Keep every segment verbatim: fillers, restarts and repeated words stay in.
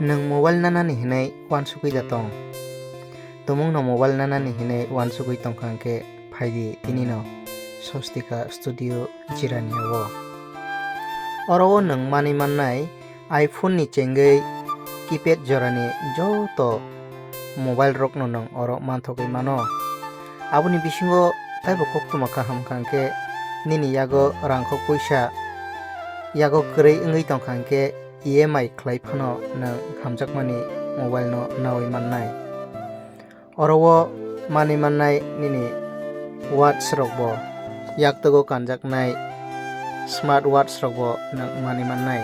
Nwng mobile nanani hinwi uansugwi da tong? Tumungno mobile nanani hinwi uansugwi tongkha hwnkhe phaidi tinino Swastika Studio Jirania o. Oro o nwng manwi mannai iPhone ni chengwi keypad jorani joto mobile rokno nwng oro manthogwi mano. Aboni bisingo taibo koktwma kaham kha hwnkhe nini yago rangkhok puisa yago kwrwi wngwi tongkha hwnkhe E M I khlai phano nwng hamjakmani mobile no nawi mannai. Oro o manwi mannai nini watch rok bo, yaktogo kanjaknai smart watch rok bo nwng manwi mannai.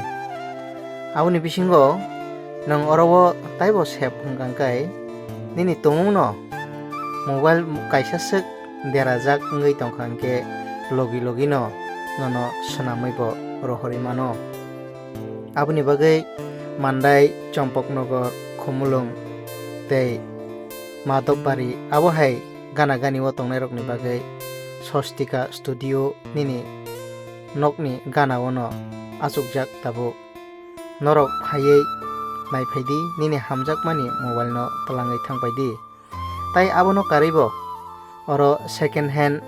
Aboni bisingo nwng oro o taibo save wngkha hwnkhe nini tumungno mobile kaisa swk derajak wngwi tongkha hwnkhe logi logi no nono swnamwi bo rohorwi mano. Aboni bagwi Mandai, Chompoknogor, Khumulwng tei Madhobari abo hai gana gani o tongnairokni bagwi Swastika Studio nini nokni gana o no achukjak tabuk. Norok phaiwi naiphaidi, nini hamjakmani mobile no twlangwi thangpaidi. Tai abono karwibo oro second hand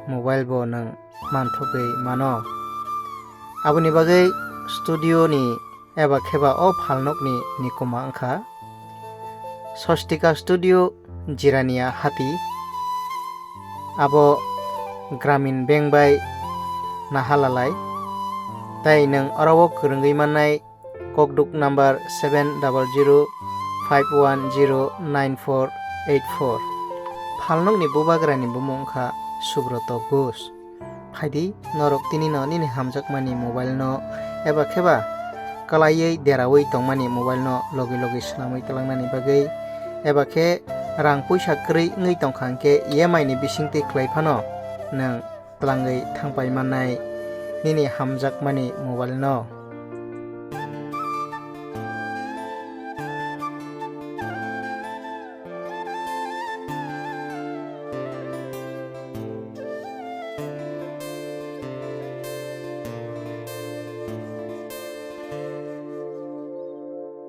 mobile bo nwng manthogwi mano. Aboni bagwi studio ni eba kheba o phalnokni nikuma wngkha Swastika Studio Jirania Hati. Abo Gramin Bank bai nahalalai. Tai nwng oro o kwrwngwi mannai kokduk number seven double zero five one zero nine four eight four. Phalnokni bubagrani bumung wngkha Subroto Ghosh. Phaidi, norok tinino nini hamjakmani mobile no eba kheba kwlaiwi derawi tongmani mobile no logi logi swnamwi twlangnani bagwi, eba khe rang puisa kwrwi wngwi tongkha hwnkhe E M I ni bisingtwi khlai phano nwng twlangwi thangpai mannai nini hamjakmani mobile no.